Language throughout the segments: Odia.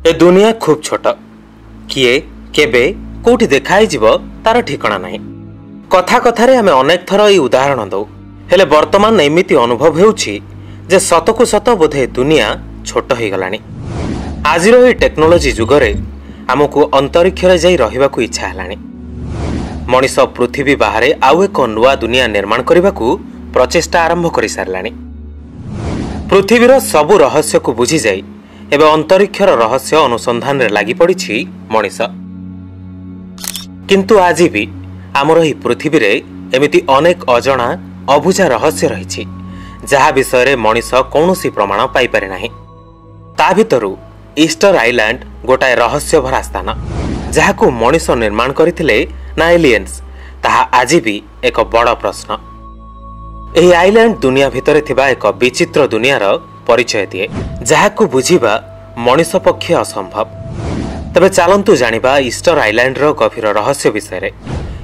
ଏ ଦୁନିଆ ଖୁବ୍ ଛୋଟ। କିଏ କେବେ କୋଉଠି ଦେଖା ହେଇଯିବ ତାର ଠିକଣା ନାହିଁ। କଥା କଥାରେ ଆମେ ଅନେକ ଥର ଏଇ ଉଦାହରଣ ଦଉ, ହେଲେ ବର୍ତ୍ତମାନ ଏମିତି ଅନୁଭବ ହେଉଛି ଯେ ସତକୁ ସତ ବୋଧେ ଦୁନିଆ ଛୋଟ ହେଇଗଲାଣି। ଆଜିର ଏହି ଟେକ୍ନୋଲୋଜି ଯୁଗରେ ଆମକୁ ଅନ୍ତରୀକ୍ଷରେ ଯାଇ ରହିବାକୁ ଇଚ୍ଛା ହେଲାଣି। ମଣିଷ ପୃଥିବୀ ବାହାରେ ଆଉ ଏକ ନୂଆ ଦୁନିଆ ନିର୍ମାଣ କରିବାକୁ ପ୍ରଚେଷ୍ଟା ଆରମ୍ଭ କରିସାରିଲାଣି। ପୃଥିବୀର ସବୁ ରହସ୍ୟକୁ ବୁଝିଯାଇ ଏବେ ଅନ୍ତରୀକ୍ଷର ରହସ୍ୟ ଅନୁସନ୍ଧାନରେ ଲାଗିପଡ଼ିଛି ମଣିଷ। କିନ୍ତୁ ଆଜି ବି ଆମର ଏହି ପୃଥିବୀରେ ଏମିତି ଅନେକ ଅଜଣା ଅବୁଝା ରହସ୍ୟ ରହିଛି, ଯାହା ବିଷୟରେ ମଣିଷ କୌଣସି ପ୍ରମାଣ ପାଇପାରେ ନାହିଁ। ତା ଭିତରୁ ଇଷ୍ଟର ଆଇଲ୍ୟାଣ୍ଡ ଗୋଟାଏ ରହସ୍ୟଭରା ସ୍ଥାନ, ଯାହାକୁ ମଣିଷ ନିର୍ମାଣ କରିଥିଲେ ନା ଏଲିଏନ୍ସ, ତାହା ଆଜି ବି ଏକ ବଡ଼ ପ୍ରଶ୍ନ। ଏହି ଆଇଲ୍ୟାଣ୍ଡ ଦୁନିଆ ଭିତରେ ଥିବା ଏକ ବିଚିତ୍ର ଦୁନିଆର ପରିଚୟ ଦିଏ, ଯାହାକୁ ବୁଝିବା ମଣିଷ ପକ୍ଷେ ଅସମ୍ଭବ। ତେବେ ଚାଲନ୍ତୁ ଜାଣିବା ଇଷ୍ଟର ଆଇଲ୍ୟାଣ୍ଡର ଗଭୀର ରହସ୍ୟ ବିଷୟରେ,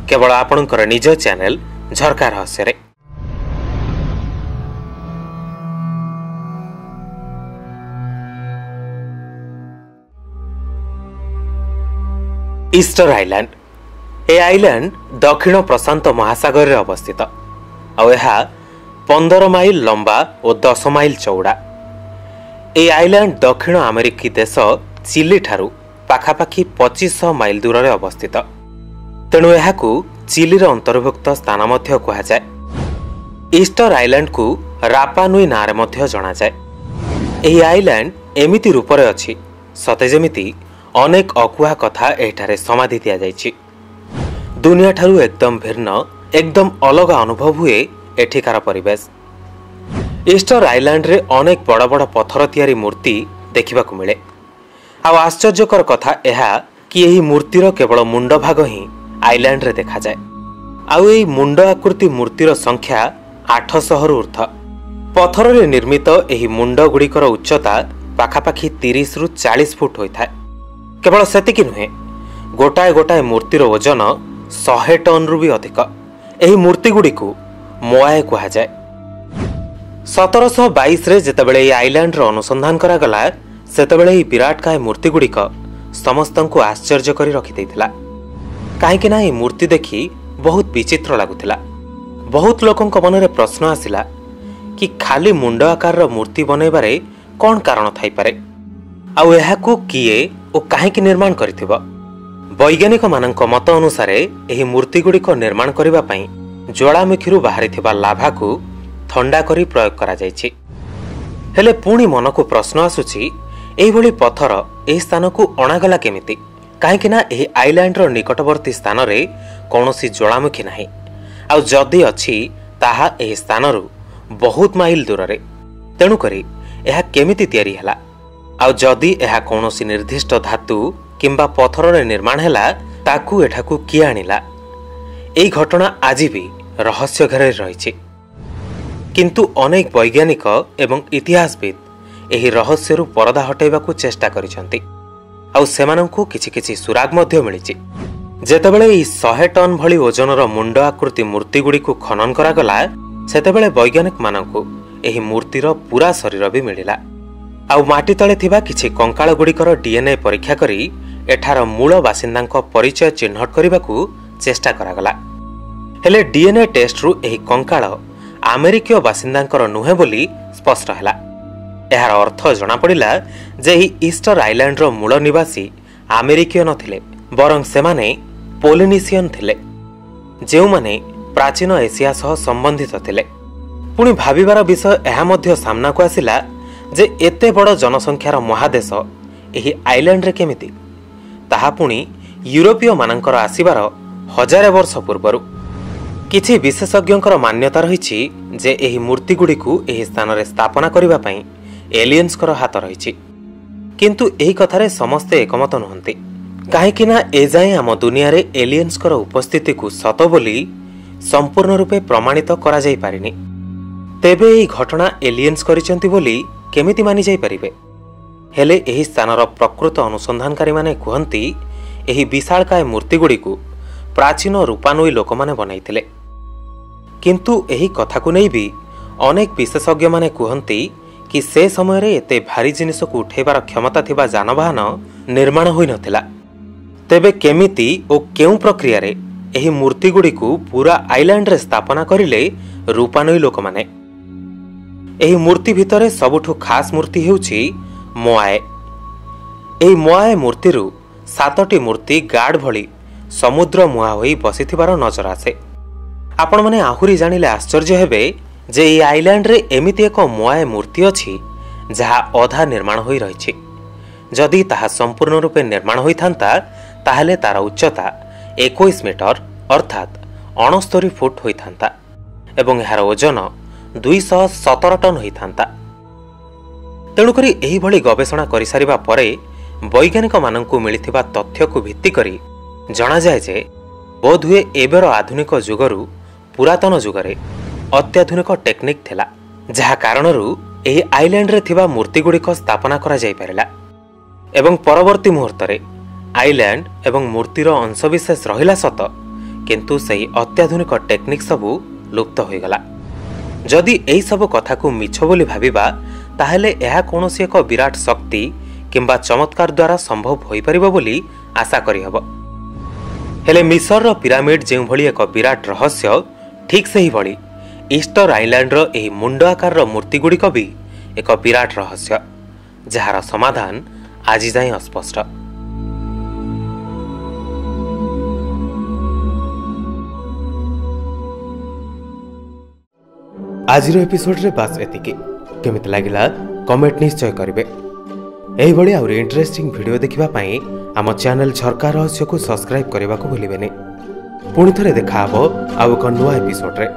କେବଳ ଆପଣଙ୍କର ନିଜ ଚ୍ୟାନେଲ ଝରକା ରହସ୍ୟରେ। ଇଷ୍ଟର ଆଇଲ୍ୟାଣ୍ଡ, ଏ ଆଇଲ୍ୟାଣ୍ଡ ଦକ୍ଷିଣ ପ୍ରଶାନ୍ତ ମହାସାଗରରେ ଅବସ୍ଥିତ, ଆଉ ଏହା 15 ମାଇଲ ଲମ୍ବା ଓ 10 ମାଇଲ ଚଉଡ଼ା। ଏହି ଆଇଲ୍ୟାଣ୍ଡ ଦକ୍ଷିଣ ଆମେରିକୀ ଦେଶ ଚିଲିଠାରୁ ପାଖାପାଖି 2500 ମାଇଲ ଦୂରରେ ଅବସ୍ଥିତ, ତେଣୁ ଏହାକୁ ଚିଲିର ଅନ୍ତର୍ଭୁକ୍ତ ସ୍ଥାନ ମଧ୍ୟ କୁହାଯାଏ। ଇଷ୍ଟର ଆଇଲ୍ୟାଣ୍ଡକୁ ରାପାନୁଇ ନାଁରେ ମଧ୍ୟ ଜଣାଯାଏ। ଏହି ଆଇଲ୍ୟାଣ୍ଡ ଏମିତି ରୂପରେ ଅଛି, ସତେ ଯେମିତି ଅନେକ ଅକୁହା କଥା ଏଠାରେ ସମାଧି ଦିଆଯାଇଛି। ଦୁନିଆଠାରୁ ଏକଦମ ଭିନ୍ନ, ଏକଦମ ଅଲଗା ଅନୁଭବ ହୁଏ ଏଠିକାର ପରିବେଶ। ଇଷ୍ଟର ଆଇଲ୍ୟାଣ୍ଡରେ ଅନେକ ବଡ଼ ବଡ଼ ପଥର ତିଆରି ମୂର୍ତ୍ତି ଦେଖିବାକୁ ମିଳେ। ଆଉ ଆଶ୍ଚର୍ଯ୍ୟକର କଥା ଏହା କି ଏହି ମୂର୍ତ୍ତିର କେବଳ ମୁଣ୍ଡ ଭାଗ ହିଁ ଆଇଲ୍ୟାଣ୍ଡରେ ଦେଖାଯାଏ। ଆଉ ଏହି ମୁଣ୍ଡ ଆକୃତି ମୂର୍ତ୍ତିର ସଂଖ୍ୟା 800ରୁ ଉର୍ଦ୍ଧ୍ୱ। ପଥରରେ ନିର୍ମିତ ଏହି ମୁଣ୍ଡଗୁଡ଼ିକର ଉଚ୍ଚତା ପାଖାପାଖି 30ରୁ 40 ଫୁଟ ହୋଇଥାଏ। କେବଳ ସେତିକି ନୁହେଁ, ଗୋଟାଏ ଗୋଟାଏ ମୂର୍ତ୍ତିର ଓଜନ 100 ଟନ୍ରୁ ବି ଅଧିକ। ଏହି ମୂର୍ତ୍ତିଗୁଡ଼ିକୁ ମୋଆଏ କୁହାଯାଏ। 1722ରେ ଯେତେବେଳେ ଏହି ଆଇଲ୍ୟାଣ୍ଡର ଅନୁସନ୍ଧାନ କରାଗଲା, ସେତେବେଳେ ଏହି ବିରାଟକାୟ ମୂର୍ତ୍ତିଗୁଡ଼ିକ ସମସ୍ତଙ୍କୁ ଆଶ୍ଚର୍ଯ୍ୟ କରି ରଖିଦେଇଥିଲା। କାହିଁକି ନା ଏହି ମୂର୍ତ୍ତି ଦେଖି ବହୁତ ବିଚିତ୍ର ଲାଗୁଥିଲା। ବହୁତ ଲୋକଙ୍କ ମନରେ ପ୍ରଶ୍ନ ଆସିଲା କି ଖାଲି ମୁଣ୍ଡ ଆକାରର ମୂର୍ତ୍ତି ବନାଇବାରେ କ'ଣ କାରଣ ଥାଇପାରେ, ଆଉ ଏହାକୁ କିଏ ଓ କାହିଁକି ନିର୍ମାଣ କରିଥିବ? ବୈଜ୍ଞାନିକମାନଙ୍କ ମତ ଅନୁସାରେ ଏହି ମୂର୍ତ୍ତିଗୁଡ଼ିକ ନିର୍ମାଣ କରିବା ପାଇଁ ଜ୍ୱାଳାମୁଖୀରୁ ବାହାରିଥିବା ଲାଭାକୁ ଥଣ୍ଡା କରି ପ୍ରୟୋଗ କରାଯାଇଛି। ହେଲେ ପୁଣି ମନକୁ ପ୍ରଶ୍ନ ଆସୁଛି, ଏହିଭଳି ପଥର ଏହି ସ୍ଥାନକୁ ଅଣାଗଲା କେମିତି? କାହିଁକି ନା ଏହି ଆଇଲ୍ୟାଣ୍ଡର ନିକଟବର୍ତ୍ତୀ ସ୍ଥାନରେ କୌଣସି ଜ୍ୱାଳାମୁଖୀ ନାହିଁ, ଆଉ ଯଦି ଅଛି ତାହା ଏହି ସ୍ଥାନରୁ ବହୁତ ମାଇଲ ଦୂରରେ। ତେଣୁକରି ଏହା କେମିତି ତିଆରି ହେଲା? ଆଉ ଯଦି ଏହା କୌଣସି ନିର୍ଦ୍ଦିଷ୍ଟ ଧାତୁ କିମ୍ବା ପଥରରେ ନିର୍ମାଣ ହେଲା, ତାକୁ ଏଠାକୁ କିଏ ଆଣିଲା? ଏହି ଘଟଣା ଆଜି ବି ରହସ୍ୟ ଘେରରେ ରହିଛି। କିନ୍ତୁ ଅନେକ ବୈଜ୍ଞାନିକ ଏବଂ ଇତିହାସବିଦ ଏହି ରହସ୍ୟରୁ ପରଦା ହଟାଇବାକୁ ଚେଷ୍ଟା କରିଛନ୍ତି, ଆଉ ସେମାନଙ୍କୁ କିଛି କିଛି ସୁରାଗ ମଧ୍ୟ ମିଳିଛି। ଯେତେବେଳେ ଏହି 100 ଟନ୍ ଭଳି ଓଜନର ମୁଣ୍ଡ ଆକୃତି ମୂର୍ତ୍ତିଗୁଡ଼ିକୁ ଖନନ କରାଗଲା, ସେତେବେଳେ ବୈଜ୍ଞାନିକମାନଙ୍କୁ ଏହି ମୂର୍ତ୍ତିର ପୁରା ଶରୀର ବି ମିଳିଲା। ଆଉ ମାଟି ତଳେ ଥିବା କିଛି କଙ୍କାଳଗୁଡ଼ିକର ଡିଏନ୍ଏ ପରୀକ୍ଷା କରି ଏଠାର ମୂଳ ବାସିନ୍ଦାଙ୍କ ପରିଚୟ ଚିହ୍ନଟ କରିବାକୁ ଚେଷ୍ଟା କରାଗଲା। ହେଲେ ଡିଏନ୍ଏ ଟେଷ୍ଟରୁ ଏହି କଙ୍କାଳ ଆମେରିକୀୟ ବାସିନ୍ଦାଙ୍କର ନୁହେଁ ବୋଲି ସ୍ପଷ୍ଟ ହେଲା। ଏହାର ଅର୍ଥ ଜଣାପଡ଼ିଲା ଯେ ଏହି ଇଷ୍ଟର ଆଇଲ୍ୟାଣ୍ଡର ମୂଳ ନିବାସୀ ଆମେରିକୀୟ ନଥିଲେ, ବରଂ ସେମାନେ ପୋଲିନେସିଆନ ଥିଲେ, ଯେଉଁମାନେ ପ୍ରାଚୀନ ଏସିଆ ସହ ସମ୍ବନ୍ଧିତ ଥିଲେ। ପୁଣି ଭାବିବାର ବିଷୟ ଏହା ମଧ୍ୟ ସାମ୍ନାକୁ ଆସିଲା ଯେ ଏତେ ବଡ଼ ଜନସଂଖ୍ୟାର ମହାଦେଶ ଏହି ଆଇଲ୍ୟାଣ୍ଡରେ କେମିତି, ତାହା ପୁଣି ୟୁରୋପୀୟମାନଙ୍କର ଆସିବାର 1000 ବର୍ଷ ପୂର୍ବରୁ। କିଛି ବିଶେଷଜ୍ଞଙ୍କର ମାନ୍ୟତା ରହିଛି ଯେ ଏହି ମୂର୍ତ୍ତିଗୁଡ଼ିକୁ ଏହି ସ୍ଥାନରେ ସ୍ଥାପନା କରିବା ପାଇଁ ଏଲିଏନ୍ସଙ୍କର ହାତ ରହିଛି। କିନ୍ତୁ ଏହି କଥାରେ ସମସ୍ତେ ଏକମତ ନୁହନ୍ତି, କାହିଁକି ନା ଏଯାଏଁ ଆମ ଦୁନିଆରେ ଏଲିଏନ୍ସଙ୍କର ଉପସ୍ଥିତିକୁ ସତ ବୋଲି ସମ୍ପୂର୍ଣ୍ଣ ରୂପେ ପ୍ରମାଣିତ କରାଯାଇପାରିନି। ତେବେ ଏହି ଘଟଣା ଏଲିଏନ୍ସ କରିଛନ୍ତି ବୋଲି କେମିତି ମାନିଯାଇପାରିବେ? ହେଲେ ଏହି ସ୍ଥାନର ପ୍ରକୃତ ଅନୁସନ୍ଧାନକାରୀମାନେ କୁହନ୍ତି, ଏହି ବିଶାଳକାୟ ମୂର୍ତ୍ତିଗୁଡ଼ିକୁ ପ୍ରାଚୀନ ରୂପାନୁଇ ଲୋକମାନେ ବନାଇଥିଲେ। କିନ୍ତୁ ଏହି କଥାକୁ ନେଇ ବି ଅନେକ ବିଶେଷଜ୍ଞମାନେ କୁହନ୍ତି କି ସେ ସମୟରେ ଏତେ ଭାରି ଜିନିଷକୁ ଉଠାଇବାର କ୍ଷମତା ଥିବା ଯାନବାହନ ନିର୍ମାଣ ହୋଇନଥିଲା। ତେବେ କେମିତି ଓ କେଉଁ ପ୍ରକ୍ରିୟାରେ ଏହି ମୂର୍ତ୍ତିଗୁଡ଼ିକୁ ପୁରା ଆଇଲ୍ୟାଣ୍ଡରେ ସ୍ଥାପନା କରିଲେ ରୂପାନୁଇ ଲୋକମାନେ? ଏହି ମୂର୍ତ୍ତି ଭିତରେ ସବୁଠୁ ଖାସ୍ ମୂର୍ତ୍ତି ହେଉଛି ମୋଆଏ। ଏହି ମୋଆଏ ମୂର୍ତ୍ତିରୁ 7ଟି ମୂର୍ତ୍ତି ଗାର୍ଡ ଭଳି ସମୁଦ୍ର ମୁହାଁ ହୋଇ ବସିଥିବାର ନଜର ଆସେ। ଆପଣମାନେ ଆହୁରି ଜାଣିଲେ ଆଶ୍ଚର୍ଯ୍ୟ ହେବେ ଯେ ଏହି ଆଇଲ୍ୟାଣ୍ଡରେ ଏମିତି ଏକ ମୋଆଏ ମୂର୍ତ୍ତି ଅଛି ଯାହା ଅଧା ନିର୍ମାଣ ହୋଇ ରହିଛି। ଯଦି ତାହା ସମ୍ପୂର୍ଣ୍ଣ ରୂପେ ନିର୍ମାଣ ହୋଇଥାନ୍ତା, ତାହେଲେ ତାର ଉଚ୍ଚତା 21 ମିଟର ଅର୍ଥାତ୍ 69 ଫୁଟ ହୋଇଥାନ୍ତା ଏବଂ ଏହାର ଓଜନ 217 ଟନ୍ ହୋଇଥାନ୍ତା। ତେଣୁକରି ଏହିଭଳି ଗବେଷଣା କରିସାରିବା ପରେ ବୈଜ୍ଞାନିକମାନଙ୍କୁ ମିଳିଥିବା ତଥ୍ୟକୁ ଭିତ୍ତି କରି ଜଣାଯାଏ ଯେ ବୋଧହୁଏ ଏବେର ଆଧୁନିକ ଯୁଗରୁ ପୁରାତନ ଯୁଗରେ ଅତ୍ୟାଧୁନିକ ଟେକ୍ନିକ୍ ଥିଲା, ଯାହା କାରଣରୁ ଏହି ଆଇଲ୍ୟାଣ୍ଡରେ ଥିବା ମୂର୍ତ୍ତିଗୁଡ଼ିକ ସ୍ଥାପନା କରାଯାଇପାରିଲା ଏବଂ ପରବର୍ତ୍ତୀ ମୁହୂର୍ତ୍ତରେ ଆଇଲ୍ୟାଣ୍ଡ ଏବଂ ମୂର୍ତ୍ତିର ଅଂଶବିଶେଷ ରହିଲା ସତ, କିନ୍ତୁ ସେହି ଅତ୍ୟାଧୁନିକ ଟେକ୍ନିକ୍ ସବୁ ଲୁପ୍ତ ହୋଇଗଲା। ଯଦି ଏହିସବୁ କଥାକୁ ମିଛ ବୋଲି ଭାବିବା, ତାହେଲେ ଏହା କୌଣସି ଏକ ବିରାଟ ଶକ୍ତି କିମ୍ବା ଚମତ୍କାର ଦ୍ୱାରା ସମ୍ଭବ ହୋଇପାରିବ ବୋଲି ଆଶା କରିହେବ। ହେଲେ ମିଶରର ପିରାମିଡ୍ ଯେଉଁଭଳି ଏକ ବିରାଟ ରହସ୍ୟ, ଠିକ୍ ସେହିଭଳି ଇଷ୍ଟର ଆଇଲ୍ୟାଣ୍ଡର ଏହି ମୁଣ୍ଡ ଆକାରର ମୂର୍ତ୍ତିଗୁଡ଼ିକ ବି ଏକ ବିରାଟ ରହସ୍ୟ, ଯାହାର ସମାଧାନ ଆଜି ଯାଏଁ ଅସ୍ପଷ୍ଟ। ଆଜିର ଏପିସୋଡରେ ବାସ୍ ଏତିକି। କେମିତି ଲାଗିଲା କମେଣ୍ଟ ନିଶ୍ଚୟ କରିବେ। ଏହିଭଳି ଆହୁରି ଇଣ୍ଟରେଷ୍ଟିଂ ଭିଡ଼ିଓ ଦେଖିବା ପାଇଁ ଆମ ଚ୍ୟାନେଲ ଝରକା ରହସ୍ୟକୁ ସବସ୍କ୍ରାଇବ୍ କରିବାକୁ ଭୁଲିବେନି। ପୁଣି ଥରେ ଦେଖାହବ ଆଉ ଏକ ନୂଆ ଏପିସୋଡରେ।